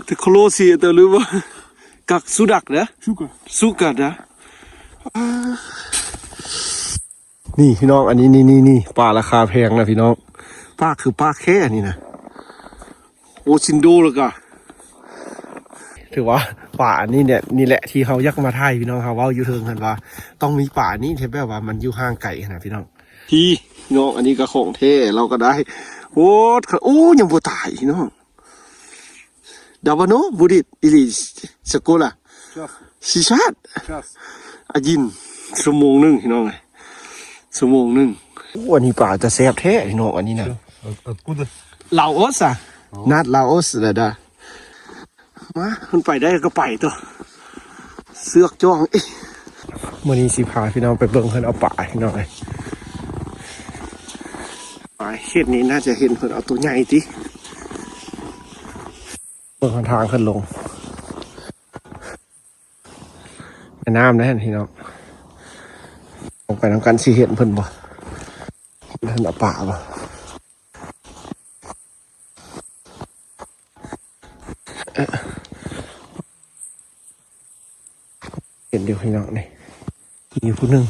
Te kolosi, te lupa. Kak sudak, da? Suka. Suka, da? ນີ້ພີ່ນ້ອງ ອັນນີ້ ນີ້ ນີ້ ນີ້ ປາລາຄາແພງນະພີ່ນ້ອງ ປາຄືປາແຄນີ້ນະ ໂອຊິນໂດ ແລ້ວກະ ຖືວ່າປາອັນນີ້ເນຍ ນີ້ແຫຼະທີ່ເຮົາຢາກມາຖ່າຍພີ່ນ້ອງ ເຮົາເວົ້າຢູ່ເທິງຫັ້ນວ່າຕ້ອງມີປາອັນນີ້ ທີ່ແບບວ່າມັນຢູ່ຫ່າງໄກຫັ້ນນະພີ່ນ້ອງ ທີ່ ພີ່ນ້ອງ ອັນນີ້ກະຂອງແທ້ ລາວກະໄດ້ ໂອ້ ໂອ້ ຍັງບໍ່ຕາຍພີ່ນ້ອງ. Давно будет или скоро? Сейчас. Сейчас? Сейчас. Один. ຊົ່ວໂມງໜຶ່ງພີ່ນ້ອງເອີຍ ຊົ່ວໂມງໜຶ່ງ. ໂອ້ ອັນນີ້ປາຈະແຊບແທ້ພີ່ນ້ອງ ອັນນີ້ນະ. Всё. От- Откуда? Лаос, а? О. Над Лаос, да, да. ມາ ມັນໄປໄດ້ກະໄປຕົວະ ເຊືອກຈ້ອງອີກ. ມື້ນີ້ຊິພາພີ່ນ້ອງໄປເບິ່ງເພິ່ນເອົາປາພີ່ນ້ອງເອີຍ. ປາເຂດນີ້ໜ້າຈະເຫັນເພິ່ນເອົາໂຕໃຫຍ່ຕິ ເບິ່ງທາງຂຶ້ນລົງ ແມ່ນ້ຳເດ້ພີ່ນ້ອງ ລົງໄປນຳກັນຊິເຫັນເພິ່ນບໍ່ ເຫັນເພິ່ນເອົາປາບໍ່. ເຫັນຢູ່ພີ່ນ້ອງນີ້ ມີຜູ້ໜຶ່ງ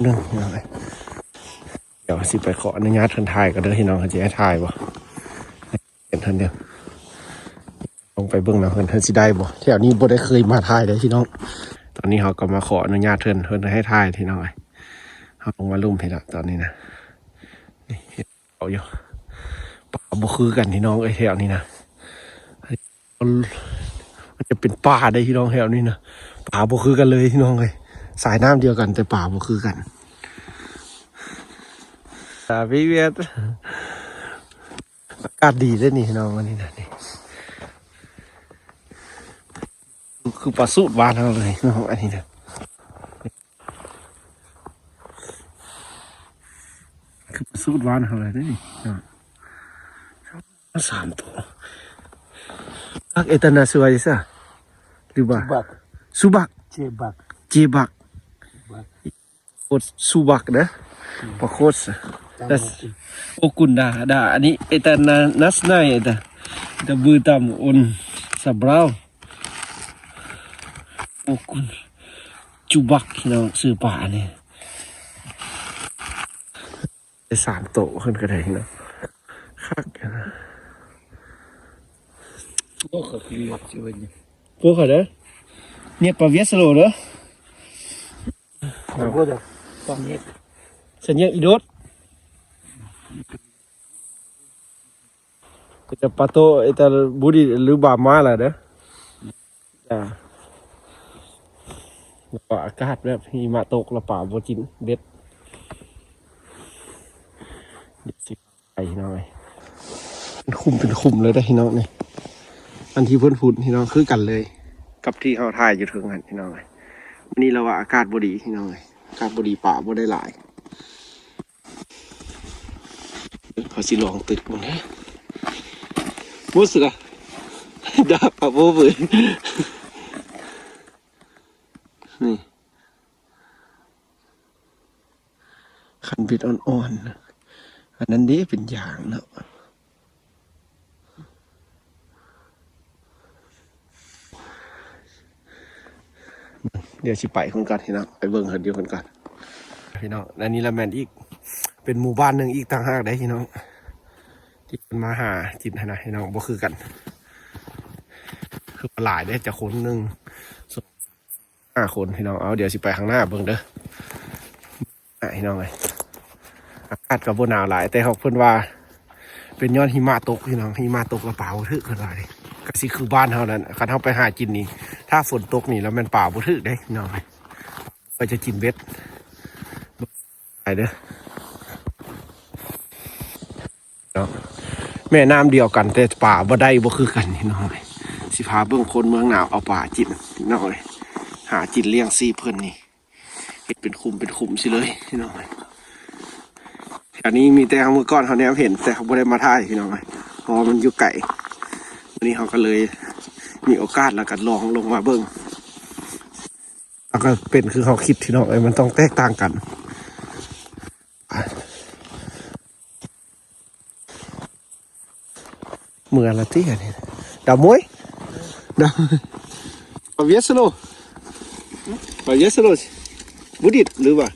ໜຶ່ງພີ່ນ້ອງເອີຍ ດຽວຊິໄປຂໍອະນຸຍາດເພິ່ນຖ່າຍກ່ອນເດີພີ່ນ້ອງ ເພິ່ນຊິໃຫ້ຖ່າຍບໍ່ ເຫັນເພິ່ນຢູ່ ລົງໄປເບິ່ງນຳເພິ່ນ ເພິ່ນຊິໄດ້ບໍ່ ແຖວນີ້ບໍ່ໄດ້ເຄີຍມາຖ່າຍເດ້ພີ່ນ້ອງ. ຕອນນີ້ເຮົາກະມາຂໍອະນຸຍາດເພິ່ນ ເພິ່ນໃຫ້ຖ່າຍພີ່ນ້ອງເອີຍ ເຮົາລົງມາລຸ່ມພີ້ລະຕອນນີ້ນະ ນີ້ ເຂົາຢູ່ ປາບໍ່ຄືກັນພີ່ນ້ອງເອີຍ ແຖວນີ້ນະ ມັນ ມັນຈະເປັນປ່າເດ້ພີ່ນ້ອງ ແຖວນີ້ນະ ປາບໍ່ຄືກັນເລີຍພີ່ນ້ອງເອີຍ ສາຍນ້ຳດຽວກັນແຕ່ປາບໍ່ຄືກັນ. ສາວເວຍດ ອາກາດດີເດ້ນີ້ພີ່ນ້ອງ ອັນນີ້ນະ ນີ້ ຄືປາສູດບ້ານເຮົາເລີຍເນາະ ອັນນີ້ນະ ຄືປາສູດບ້ານເຮົາເລີຍເດ້ນີ້ເນາະ ສາມໂຕ. Как это называется? Рыба. Чебак. Субак. Чебак. Чебак. Чебак. ໂຄດ субак ເດີ ປາໂຄດ Там окунь. Окунь, да, да. ອັນນີ້ это на- нас знает, это. Это бы там он собрал. Окунь. Чубак ພີ່ນ້ອງ ຊື່ປາອັນນີ້ ໄດ້ສາມໂຕເພິ່ນກະໄດ້ເນາະ ຄັກຢູ່ນະ. Плохо клюёт сегодня. Плохо, да? Нет, повесило, да? Погода там нет. Снег идёт. Это потом, это будет рыба мало, да? ຈ້າ ແລ້ວກໍອາກາດແບບຫິມະຕົກ ແລ້ວປາບໍ່ກິນເບັດ ດຽວຊິໄປພີ່ນ້ອງເອີຍ ເປັນຂຸມເປັນຂຸມເລີຍເດ້ພີ່ນ້ອງນີ້ ອັນທີ່ເພິ່ນຂຸດພີ່ນ້ອງ ຄືກັນເລີຍກັບທີ່ເຮົາຖ່າຍຢູ່ເທິງຫັ້ນພີ່ນ້ອງເອີຍ. ມື້ນີ້ລາວວ່າອາກາດບໍ່ດີພີ່ນ້ອງເອີຍ ອາກາດບໍ່ດີ ປາບໍ່ໄດ້ຫຼາຍ. ເຮົາຊິລອງຕຶກເບິ່ງເດີ ບໍ່ເຊື່ອ ດາປາບໍ່ເບິ່ງ ນີ້ ຄັນເບັດອ່ອນໆ ອັນນັ້ນເດ້ເປັນຢາງເນາະ. ດຽວຊິໄປພຸ້ນກ່ອນພີ່ນ້ອງ ໄປເບິ່ງເພິ່ນຢູ່ພຸ້ນກ່ອນພີ່ນ້ອງ. ອັນນີ້ລະແມ່ນອີກ ເປັນໝູ່ບ້ານໜຶ່ງອີກຕ່າງຫາກເດ້ພີ່ນ້ອງ ທີ່ເພິ່ນມາຫາກິນຫັ້ນນະພີ່ນ້ອງ ບໍ່ຄືກັນ ຄືວ່າຫຼາຍເດ້ ຈັກຄົນ ໜຶ່ງ ສອງ ຫ້າຄົນພີ່ນ້ອງ. ເອົາ ດຽວຊິໄປຂ້າງໜ້າເບິ່ງເດີພີ່ນ້ອງເອີຍ. ອາກາດກໍບໍ່ໜາວຫຼາຍ ແຕ່ເພິ່ນວ່າເປັນຍ້ອນຫິມະຕົກພີ່ນ້ອງ ຫິມະຕົກແລ້ວປາບໍ່ຖືກເພິ່ນວ່າເດ້. ກໍຊິຄືບ້ານເຮົານັ້ນ ຄັນເຮົາໄປຫາກິນນີ້ ຖ້າຝົນຕົກນີ້ແລ້ວແມ່ນປາບໍ່ຖືກເດ້ພີ່ນ້ອງເອີຍ ກໍຈະກິນເບັດ ໄປເດີເນາະ. ແມ່ນ້ຳດຽວກັນ ແຕ່ປາບໍ່ໄດ້ ບໍ່ຄືກັນພີ່ນ້ອງເອີຍ. ຊິພາເບິ່ງຄົນເມືອງໜາວເອົາປາກິນພີ່ນ້ອງເອີຍ ຫາກິນລ້ຽງຊີບເພິ່ນນີ້ ເຮັດເປັນຂຸມເປັນຂຸມຊີ້ເລີຍພີ່ນ້ອງເອີຍ. ອັນນີ້ມີແຕ່ເຮົາ ມື້ກ່ອນເຮົາແນມເຫັນ ແຕ່ເຮົາບໍ່ໄດ້ມາຖ່າຍພີ່ນ້ອງເອີຍ ເພາະວ່າມັນຢູ່ໄກ. ມື້ນີ້ເຮົາກໍເລີຍມີໂອກາດ ແລ້ວກໍລອງລົງມາເບິ່ງ ແລ້ວກໍເປັນຄືເຮົາຄິດພີ່ນ້ອງເອີຍ ມັນຕ້ອງແຕກຕ່າງກັນ. ເມືອລະຕິອັນນີ້ ດາວມວຍ ດາວ ປາວຽສໂລ ປາວຽສໂລ ບຸດິດ ຫຼືວ່າ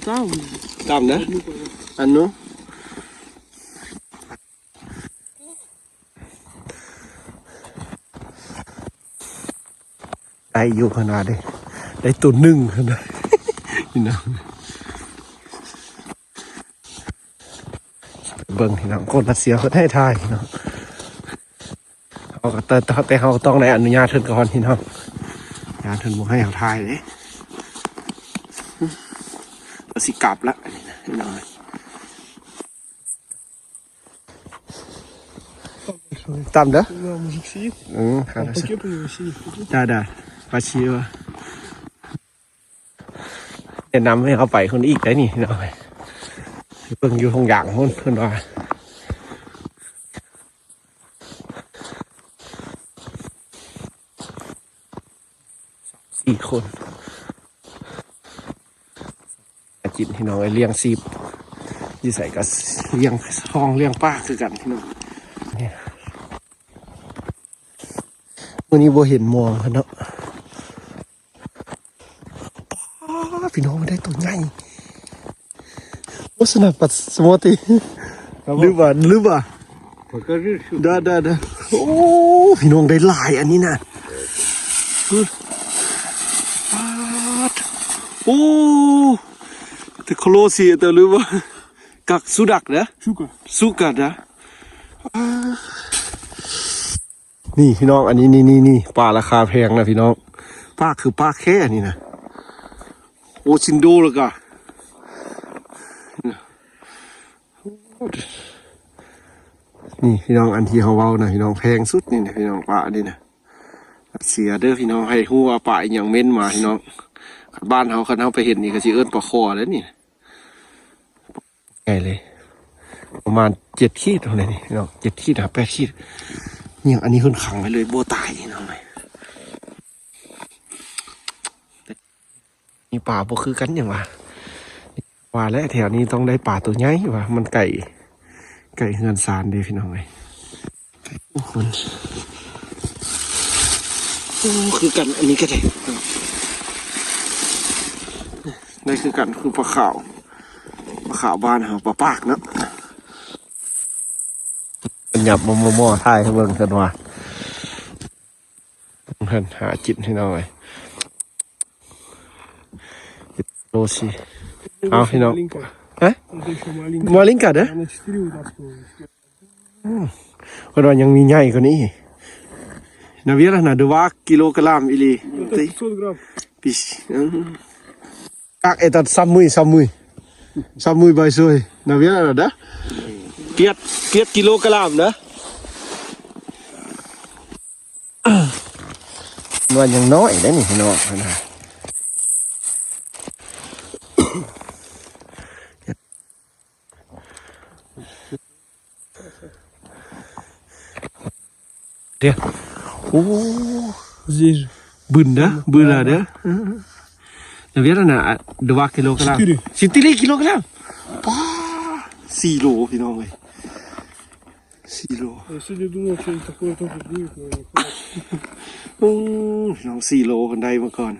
Там. ຕາມນະ ອັນໂນ ໄດ້ຢູ່ ເພິ່ນວ່າເດ້ ໄດ້ໂຕໜຶ່ງ ເພິ່ນວ່າ ພີ່ນ້ອງ ເບິ່ງພີ່ນ້ອງ ຄົນຣັດເຊຍເພິ່ນໃຫ້ຖ່າຍເນາະ ເຮົາກໍ ແຕ່ ແຕ່ເຮົາກໍຕ້ອງໄດ້ອະນຸຍາດເພິ່ນກ່ອນພີ່ນ້ອງ ຍາດເພິ່ນບໍ່ໃຫ້ເຮົາຖ່າຍເດ້ ກໍຊິກັບລະພີ່ນ້ອງ. Там, да? Да, мужик сидит. М, там хорошо. Пакет у него синий. Да, да. Спасибо. ແນະນຳໃຫ້ເຮົາໄປພຸ້ນອີກໄດ໋ນີ້ເນາະ ເບິ່ງຢູ່ທົ່ງຢາງພຸ້ນ ເພິ່ນວ່າ ສີ່ຄົນ ຫາກິນພີ່ນ້ອງເອີຍ ລ້ຽງຊີບ ຢູ່ໃສກໍລ້ຽງຊ່ອງລ້ຽງປາຄືກັນພີ່ນ້ອງ ມື້ນີ້ບໍ່ເຫັນມອງເພິ່ນເນາະ ປ້າ ພີ່ນ້ອງ ໄດ້ໂຕໃຫຍ່ ໂອ້ ສະໜັບປັດສະໂມຕິ ຫຼືວ່າ ຫຼືວ່າ ໄດ້ ໄດ້ ໄດ້ ໂອ້ ພີ່ນ້ອງ ໄດ້ຫຼາຍອັນນີ້ນະ ປາດ ໂອ້ ແຕ່ໂຄໂລຊີ ແຕ່ ຫຼືວ່າ ກັກສຸດັກນະ ສຸກະ ສຸກະນະ ປາດ ນີ້ພີ່ນ້ອງ ອັນນີ້ ນີ້ ນີ້ ນີ້ ປາລາຄາແພງນະພີ່ນ້ອງ ປາຄືປາແຄນີ້ນະ ໂອຊິນໂດ ແລ້ວກະ ນີ້ພີ່ນ້ອງ ອັນທີ່ເຮົາເວົ້ານະພີ່ນ້ອງ ແພງສຸດນີ້ນະພີ່ນ້ອງ ປາອັນນີ້ນະ ເສຍເດີພີ່ນ້ອງ ໃຫ້ຮູ້ວ່າປາອີ່ຫຍັງ ເມັ້ນມາພີ່ນ້ອງ ບ້ານເຮົາ ຄັນເຮົາໄປເຫັນນີ້ ກໍຊິເອີ້ນປາຄໍ່ແລ້ວນີ້ ໃຫຍ່ເລີຍ ປະມານເຈັດຂີດເທົ່ານັ້ນນີ້ເນາະ ເຈັດຂີດຫາແປດຂີດ ຫຍັງ ອັນນີ້ເພິ່ນຂັງໄວ້ເລີຍ ບໍ່ຕາຍເນາະ ມີປາບໍ່ຄືກັນຫຍັງວະ ວ່າແລ້ວແຖວນີ້ຕ້ອງໄດ້ປາໂຕໃຫຍ່ວ່າ ມັນໃກ້ ໃກ້ເຮືອນຊານເດ້ພີ່ນ້ອງເອີຍ. ໂອ້ ຄົນ ໂອ້ ຄືກັນ ອັນນີ້ກໍໄດ້ ໄດ້ຄືກັນ ຄືປາຂາວ ປາຂາວບ້ານເຮົາ ປາປາກເນາະ ເພິ່ນຫຍັບມາມໍ່ໆ ຖ່າຍໃຫ້ເບິ່ງ ເພິ່ນວ່າ ເພິ່ນຫາກິນພີ່ນ້ອງເອີຍ ໂລຊີ ເອົາພີ່ນ້ອງ Маленькая. ຮະ? Это ещё маленькая. Маленькая, да? Она четыре у нас была. ອືມ ເພິ່ນວ່າຍັງມີໃຫຍ່ກວ່ານີ້ Наверно, два килограмм или Это пятьсот грамм. ປີ ອືມ Как это самый, самый, самый большой, наверно, да? Пять, пять килограмм, да? ວ່າຍັງນ້ອຍໄດ໋ນີ້ພີ່ນ້ອງນະ. ເດ້ ໂອ້ Здесь же. ບຶນເດີ ບຶນລະເດີ Наверно, два килограмм. Четыре. Четыре килограмм. ປ້າ ສີ່ໂລພີ່ນ້ອງເອີຍ ສີ່ໂລ. Я сегодня думал, что такое тоже будет, но не хватит. ໂອ້ ພີ່ນ້ອງ ສີ່ໂລເພິ່ນໄດ້ມາກ່ອນ.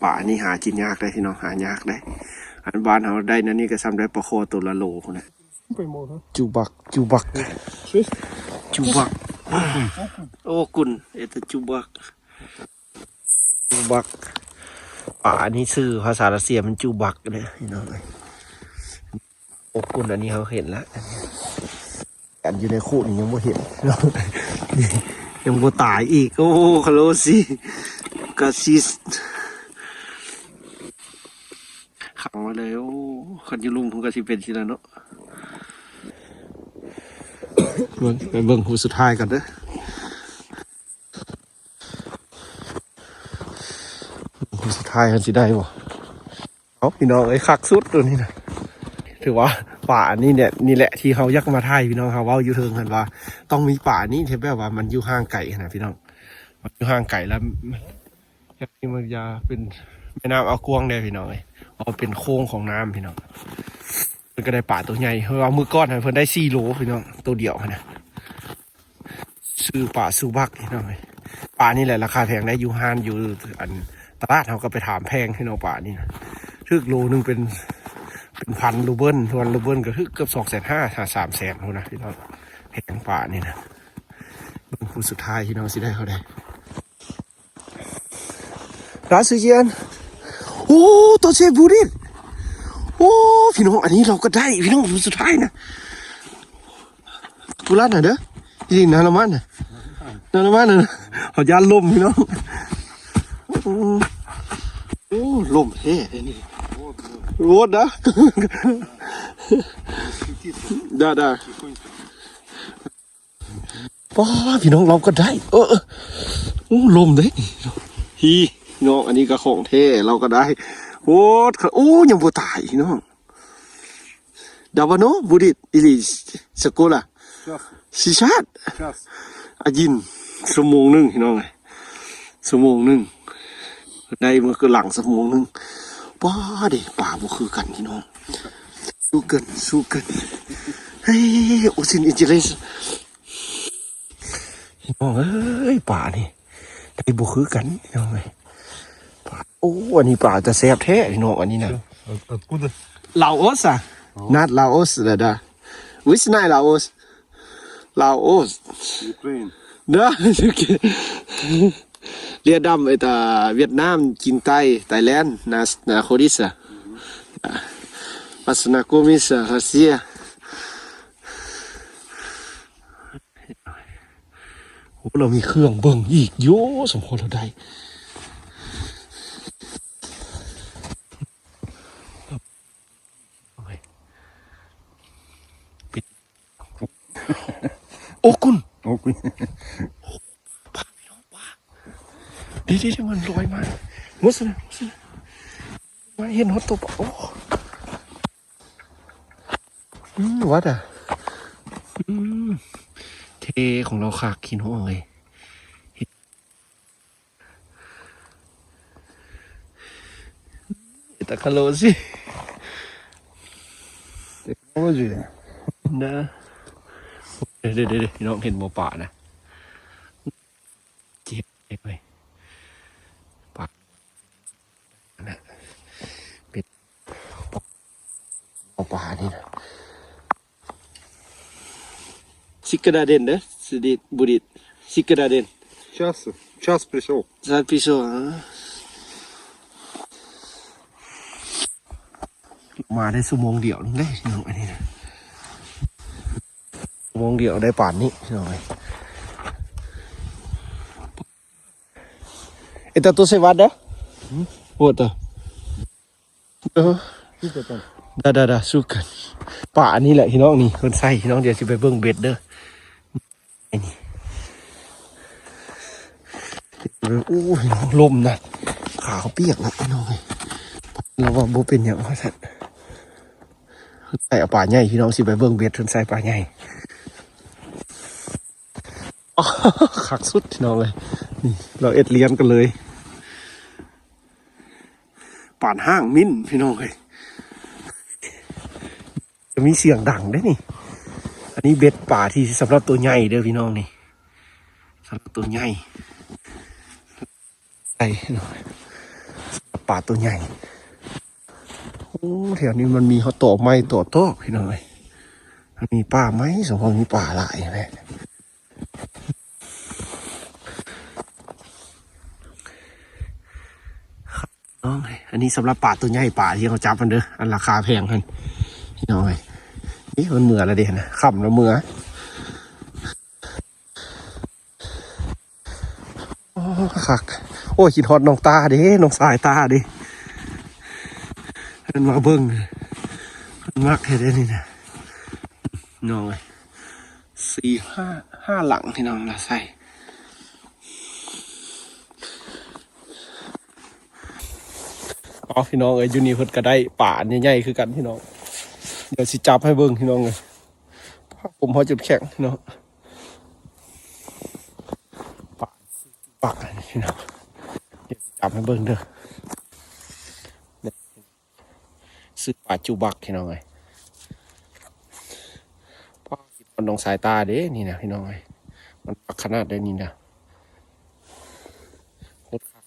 ປານີ້ຫາກິນຍາກເດ້ພີ່ນ້ອງ ຫາຍາກເດ້. ອັນບ້ານເຮົາໄດ້ແນວນີ້ກໍຊ່ຳໄດ້ປາຄໍ່ໂຕລະໂລພຸ້ນແຫຼະ. Поймал, да? ຈູບັກ ຈູບັກ Шесть. ຈູບັກ Окунь. Окунь. Это ຈູບັກ ຈູບັກ. ປານີ້ຊື່ພາສາຣັດເຊຍມັນຈູບັກເດ້ພີ່ນ້ອງເອີຍ. ໂອກຸນ ອັນນີ້ເຮົາເຫັນລະ ອັນຢູ່ໃນຄຸນີ້ຍັງບໍ່ເຫັນ ຍັງບໍ່ຕາຍອີກ. ໂອ້ ຄາໂລຊີ ກາຊິສ ຂັງໄວ້ເລີຍ. ໂອ້ ຄັນຢູ່ລຸ່ມເພິ່ນກໍຊິເປັນຊີ້ລະເນາະ. ເບິ່ງ ໄປເບິ່ງຜູ້ສຸດທ້າຍກ່ອນເດີ. ຜູ້ສຸດທ້າຍເພິ່ນຊິໄດ້ບໍ່? ເອົາ ພີ່ນ້ອງເອີຍ ຄັກສຸດໂຕນີ້ນະ. ຖືວ່າປາອັນນີ້ແຫຼະ ນີ້ແຫຼະທີ່ເຮົາຢາກມາຖ່າຍພີ່ນ້ອງ. ເຮົາເວົ້າຢູ່ເທິງຫັ້ນວ່າຕ້ອງມີປາອັນນີ້ທີ່ແບບວ່າມັນຢູ່ຫ່າງໄກຫັ້ນນະພີ່ນ້ອງ ມັນຢູ່ຫ່າງໄກແລ້ວ ແບບນີ້ມັນຈະເປັນແມ່ນ້ຳອາກວງແດ່ພີ່ນ້ອງເອີຍ ເພາະເປັນໂຄ້ງຂອງນ້ຳພີ່ນ້ອງ. พิ่นກໍໄດ້ປາໂຕໃຫຍ່ ເພາະວ່າມື້ກ່ອນຫັ້ນເພິ່ນໄດ້ສີ່ໂລພີ່ນ້ອງ ໂຕດຽວຫັ້ນນະ. ຊື່ປາຊູບັກພີ່ນ້ອງເອີຍ. ປານີ້ແຫຼະລາຄາແພງໄດ໋ ຢູ່ຮ້ານ ຢູ່ອັນຕະຫຼາດເຮົາກໍໄປຖາມແພງພີ່ນ້ອງ. ປານີ້ນະ ຖືກໂລໜຶ່ງເປັນ ເປັນພັນຣູເບິນ ພັນຣູເບິນກໍຖືກເກືອບສອງແສນຫ້າຫາສາມແສນພຸ້ນນະພີ່ນ້ອງ. ແພງປານີ້ນະ. ເບິ່ງຜູ້ສຸດທ້າຍພີ່ນ້ອງຊິໄດ້ເທົ່າໃດ. ລາວຊື່ຈຽນ ໂອ້ ໂຕເຊບູຣິດ. ໂອ້ ພີ່ນ້ອງ ອັນນີ້ລາວກໍໄດ້ພີ່ນ້ອງ ຜູ້ສຸດທ້າຍນະ. ຜູ້ລັດນະເດີ ອີ່ນາລະມັນນະ ນາລະມັນນະ ເຮົາຢ້ານລົ້ມພີ່ນ້ອງ. ໂອ້ ໂອ້ ລົ້ມແທ້ເດ້ນີ້ ໂຫດນະ. ໄດ້ໆ. ປ້າ ພີ່ນ້ອງ ລາວກໍໄດ້ ເອີ ເອີ ໂອ້ ລົ້ມເດ້ ພີ່ນ້ອງ. ອັນນີ້ກໍຂອງແທ້ ລາວກໍໄດ້. ໂອ້ ໂອ້ ຍັງບໍ່ຕາຍພີ່ນ້ອງ. ດາວາໂນ ບູດິດ ອີລີ ສະໂກລາ Сейчас. ຊິຊາດ Сейчас. ອາຢິນ ຊົ່ວໂມງໜຶ່ງພີ່ນ້ອງເອີຍ ຊົ່ວໂມງໜຶ່ງ ໄດ້ມື້ຄືຫຼັງຊົ່ວໂມງໜຶ່ງ. ປ້າເດ້ ປາບໍ່ຄືກັນພີ່ນ້ອງ. ສູ້ກັນ ສູ້ກັນ ເຮີ້ຍ ໂອຊິນ ອິນຈິເລສ ພີ່ນ້ອງເອີຍ. ປານີ້ໄດ້ບໍ່ຄືກັນພີ່ນ້ອງເອີຍ. ປາ ໂອ້ ອັນນີ້ປາຈະແຊບແທ້ພີ່ນ້ອງ ອັນນີ້ນະ. Откуда? ລາໂອສ not Laos, да, да. Высшая Лаос. Лаос. Ukraine. Да, Ле Дам это Вьетнам, Китай, Таиланд, нас находится. Познакомиться, Россия. ໂອ້ ລາວມີເຄື່ອງເບິ່ງອີກ. ໂຢ ສົມພໍລາວໄດ້. ໂອກຸນ ໂອກຸນ ປາ ພີ່ນ້ອງ ປາ ເດ້ໆໆ ມັນລອຍມາ. ໂອ້ ຊັ້ນນະ ຊັ້ນນະ ມາເຫັນຮອດໂຕປາ. ໂອ້ ອືມ ວັດອະ ອືມ ເທຂອງລາວຄັກ ພີ່ນ້ອງເອີຍ. ເຮັດຕາຄາໂລຊິ ເຕັກໂນໂລຈີນະ. ເດີໆໆ ພີ່ນ້ອງເຫັນບໍ່ປານະ ເຈັບເດ້ເວີຍ ປານະ ເປັນ ເອົາປານີ້ນະ. Всегда ден, да? Сидит, будет. Всегда ден. Сейчас, сейчас пришёл. Сейчас пришёл, а? ມາໄດ້ຊົ່ວໂມງດຽວເດ້ ນ້ອງ ອັນນີ້ນະ ຊົ່ວໂມງດຽວໄດ້ປານນີ້ ນ້ອງເອີຍ. Esta tu se va, da? Otra. ເອີ Super. ໄດ້ໆໆ ສູ້ກັນ. ປາອັນນີ້ແຫຼະພີ່ນ້ອງນີ້ ເພິ່ນໃສ່ພີ່ນ້ອງ. ດຽວຊິໄປເບິ່ງເບັດເດີ ນີ້. ໂອ້ຍ ລົມນະ ຂາເຮົາປຽກແລ້ວພີ່ນ້ອງເອີຍ. ລາວວ່າບໍ່ເປັນຫຍັງວ່າຊັ້ນ ເພິ່ນໃສ່ເອົາປາໃຫຍ່ພີ່ນ້ອງ. ຊິໄປເບິ່ງເບັດ ເພິ່ນໃສ່ປາໃຫຍ່. ຄັກສຸດພີ່ນ້ອງເອີຍ. ນີ້ ລາວເອັດລຽນກັນເລີຍ. ປານຫ້າງມິ້ນພີ່ນ້ອງເອີຍ. ຈະມີສຽງດັງເດ້ນີ້. ອັນນີ້ເບັດປາທີ່ສຳລັບໂຕໃຫຍ່ເດີພີ່ນ້ອງນີ້. ສຳລັບໂຕໃຫຍ່ ໃສ່ ປາໂຕໃຫຍ່. ໂອ້ ແຖວນີ້ມັນມີຮອດຕໍໄມ້ຕໍຕອກພີ່ນ້ອງເອີຍ. ມັນມີປ່າໄມ້ ສະເພາະມີປາຫຼາຍແຫຼະ. ນ້ອງເອີຍ ອັນນີ້ສຳລັບປາໂຕໃຫຍ່ ປາທີ່ເຮົາຈັບຫັ້ນເດີ ອັນລາຄາແພງຫັ້ນ ພີ່ນ້ອງເອີຍ. ນີ້ມັນເມືອແລ້ວເດ້ນະ ຄ່ຳແລ້ວເມືອ. ໂອ້ ຄັກ. ໂອ້ຍ ຄິດຮອດນ້ອງຕາເດ້ ນ້ອງຊາຍຕາເດ້. ເພິ່ນມາເບິ່ງ ເພິ່ນມັກເຮັດເດ້ນີ້ນະ ນ້ອງເອີຍ. ສີ່ ຫ້າ ຫ້າຫຼັງພີ່ນ້ອງລະໃສ່. ເອົາ ພີ່ນ້ອງເອີຍ ຢູ່ນີ້ເພິ່ນກໍໄດ້ປາອັນໃຫຍ່ໆຄືກັນພີ່ນ້ອງ. ດຽວຊິຈັບໃຫ້ເບິ່ງພີ່ນ້ອງເອີຍ. ປາ ຜົມເຮົາຈົນແຂງພີ່ນ້ອງ. ປາ ປາພີ່ນ້ອງ ດຽວຊິຈັບໃຫ້ເບິ່ງເດີ. ຊື່ປາຈູບັກພີ່ນ້ອງເອີຍ. ມັນຕ້ອງສາຍຕາເດ້ນີ້ນະພີ່ນ້ອງເອີຍ ມັນປັກຂະໜາດໃດນີ້ນະ ໂຄດຄັກ.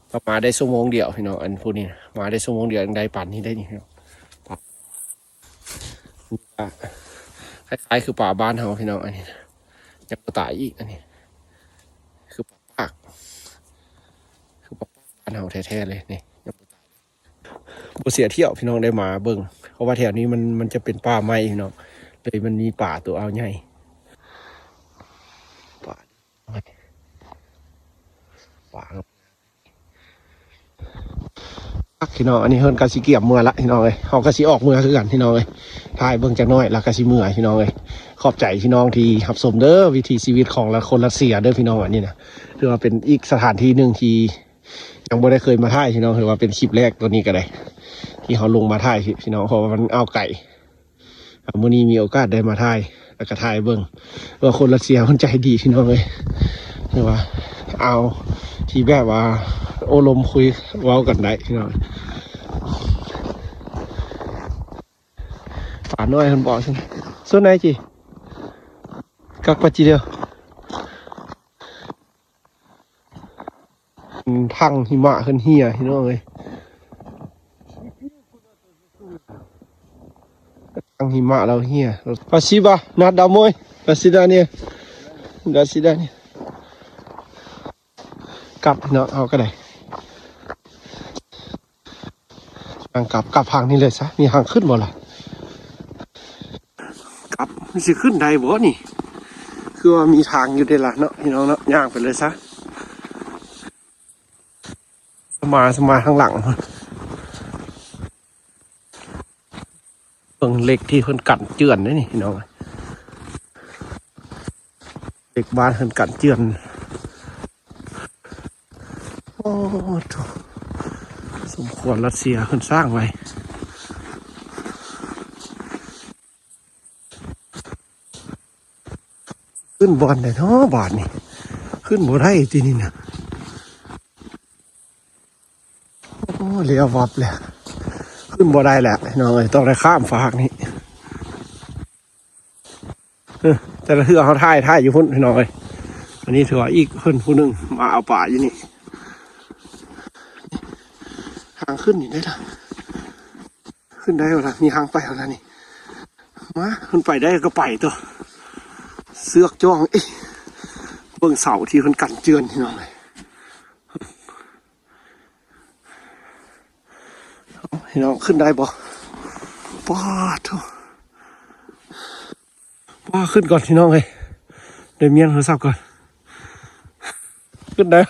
ເຮົາມາໄດ້ຊົ່ວໂມງດຽວພີ່ນ້ອງ ອັນຜູ້ນີ້ນະ ມາໄດ້ຊົ່ວໂມງດຽວຍັງໄດ້ປານນີ້ໄດ້ນີ້ພີ່ນ້ອງ. ປາ ນີ້ກະຄ້າຍໆຄືປາບ້ານເຮົາພີ່ນ້ອງ ອັນນີ້ນະ ຍັງບໍ່ຕາຍອີກ ອັນນີ້ຄືປາປາກ ຄືປາປາກບ້ານເຮົາແທ້ໆເລີຍນີ້ ຍັງບໍ່ຕາຍ ບໍ່ເສຍຖ້ຽວພີ່ນ້ອງໄດ້ມາເບິ່ງ ເພາະວ່າແຖວນີ້ມັນ ມັນຈະເປັນປ່າໄມ້ພີ່ນ້ອງ ເລີຍມັນມີປາຕົວອ່າວໃຫຍ່ ປາ ປາ ພີ່ນ້ອງ. ອັນນີ້ເພິ່ນກະຊິກຽມເມືອລະພີ່ນ້ອງເອີຍ ເຮົາກະຊິອອກເມືອຄືກັນພີ່ນ້ອງເອີຍ ຖ່າຍເບິ່ງຈັກໜ້ອຍລະກະຊິເມືອພີ່ນ້ອງເອີຍ. ຂອບໃຈພີ່ນ້ອງທີ່ຮັບຊົມເດີ ວິຖີຊີວິດຂອງລະຄົນຣັດເຊຍເດີພີ່ນ້ອງ. ອັນນີ້ນະ ຖືວ່າເປັນອີກສະຖານທີ່ໜຶ່ງທີ່ ຍັງບໍ່ໄດ້ເຄີຍມາຖ່າຍພີ່ນ້ອງ ຖືວ່າເປັນຄລິບແລກໂຕນີ້ກະໄດ້ ທີ່ເຮົາລົງມາຖ່າຍພີ່ນ້ອງ ເພາະວ່າມັນອ່າວໄກ. ອ່າ ມື້ນີ້ມີໂອກາດໄດ້ມາຖ່າຍ ແລ້ວກະຖ່າຍເບິ່ງວ່າຄົນຣັດເຊຍເພິ່ນໃຈດີພີ່ນ້ອງເອີຍ ຫຼືວ່າອ່າວທີ່ແບບວ່າໂອ້ລົມຄຸຍເວົ້າກັນໄດ້ພີ່ນ້ອງ. ປານ້ອຍເພິ່ນບອກຊັ້ນ ສ່ວນໃດຈີ ກັກປາຈີດຽວ. ຖັງຫິມະເພິ່ນເຫ່ຍພີ່ນ້ອງເອີຍ ຖັງຫິມະລາວເຫ່ຍ. Спасибо, над домой. До свидания. До свидания. ກັບເນາະ ເຮົາກະໄດ້ ທາງກັບ ກັບທາງນີ້ເລີຍຊະ ມີທາງຂຶ້ນບໍ່ລະ ກັບ ມັນຊິຂຶ້ນໄດ້ບໍ່ນີ້ ຄືວ່າມີທາງຢູ່ເດລະເນາະ ພີ່ນ້ອງເນາະ ຍ່າງໄປເລີຍຊະ ສະມາ ສະມາທາງຫຼັງ ເບິ່ງເຫຼັກທີ່ເພິ່ນກັນເຈື່ອນເດ້ນີ້ພີ່ນ້ອງ ເຫຼັກບ້ານເພິ່ນກັນເຈື່ອນ. ໂອ້ໂທ້ ສົມຄວນຣັດເຊຍເພິ່ນສ້າງໄວ້. ຂຶ້ນບ່ອນໃດເນາະບາດນີ້ ຂຶ້ນບໍ່ໄດ້ຕິນີ້ນະ. ໂອ້ ແລ້ວວັບແລ້ວ ຂຶ້ນບໍ່ໄດ້ແລ້ວພີ່ນ້ອງເອີຍ ຕ້ອງໄດ້ຂ້າມຟາກນີ້. ເອີ ແຕ່ລະເທື່ອເຮົາຖ່າຍ ຖ່າຍຢູ່ພຸ້ນພີ່ນ້ອງເອີຍ. ອັນນີ້ຖືວ່າອີກເພິ່ນຜູ້ໜຶ່ງມາເອົາປາຢູ່ນີ້. ທາງຂຶ້ນນີ້ໄດ້ລະ ຂຶ້ນໄດ້ບໍ່ລະ ມີທາງໄປບໍ່ລະນີ້. ມາ ເພິ່ນໄປໄດ້ກະໄປຕົວະ ເຊືອກຈ້ອງ. ເອີ ເບິ່ງເສົາທີ່ເພິ່ນກັນເຈື່ອນພີ່ນ້ອງເອີຍ. ເອົາ ພີ່ນ້ອງ ຂຶ້ນໄດ້ບໍ່? ປາດໂທ້ ປາດ ຂຶ້ນກ່ອນພີ່ນ້ອງເອີຍ ໄດ້ມ້ຽນໂທລະສັບກ່ອນ. ຂຶ້ນໄດ້